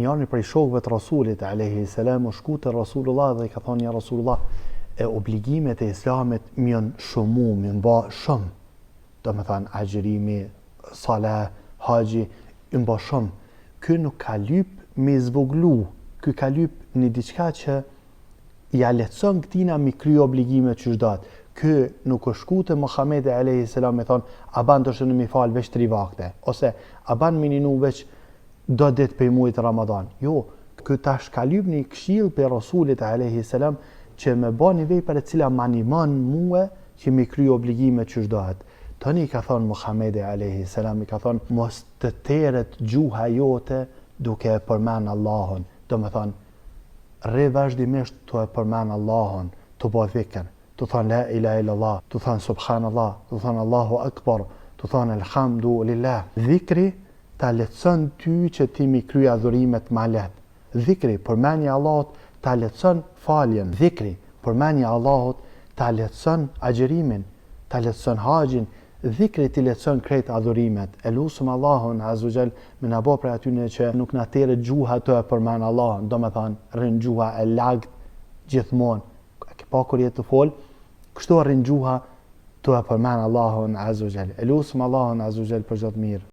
Njani prej shokëve të Rasulit alejhi selam u shku te Rasulullah dhe i ka thonë ja Rasulullah e obligimet e Islamit më janë shumu, më janë ba shumë. Domethanë agjërimi, sala, haxhi, janë ba shumë. Ky nuk ka lyp me i zvoglu, ky ka lyp një diçka që ja lehtëson këtina mi kry obligimet qysh duhet. Ky nuk është shku te Muhamedi alejhi selam me thonë a ban tash unë mi fal veç tri vakte ose a ban mi ninu veç do ditë prej muajit Ramadan. Jo, ky tash ka lyp një këshillë prej Rasulit alejhi selam që me ba një vepër e cila ma nimon mue që mi kry obligimet qysh duhet. Tani i ka thonë Muhamedi alejhi selam i ka thonë mos të teret gjuha jote duke e përmend Allahun. Domethonë rri vazhdimisht tu e përmend Allahun, tu bo dhikr. Tu thonë la ilahe illallah, tu thonë subhanallah, tu thonë Allahu akbar, tu thonë elhamdu lillah. Dhikri ta lehtëson ty që ti mi kry adhurimet ma lehtë. Dhikri, përmendja e Allahut, ta lehtëson faljen. Dhikri, përmendja e Allahut, ta lehtëson agjërimin, ta lehtëson haxhin. Dhikri t'i lehtëson krejt adhurimet. E lusim Allahun, azze ve xhel, me na bo prej atyne që nuk na teret gjuha tu e përmend Allahun, domethanë rrin gjuha e lagtë gjithmonë. A ke pa kur je tu fol, kështu rrin gjuha tu e përmend Allahun, azze ve xhel. E lusim Allahun, azze ve xhel, për çdo të mirë.